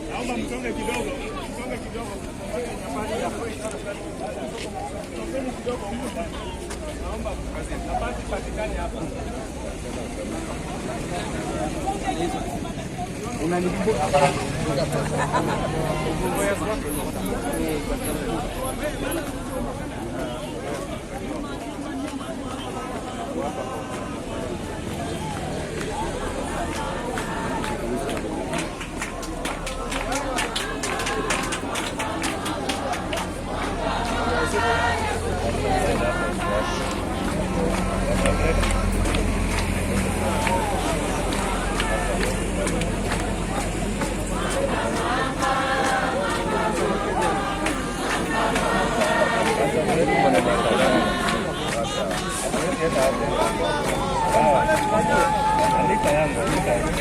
Naomba msonge kidogo, msonge kidogo. Songeni kidogo huko ndani. Naomba nafasi patikane hapa. Andika yangu, andika.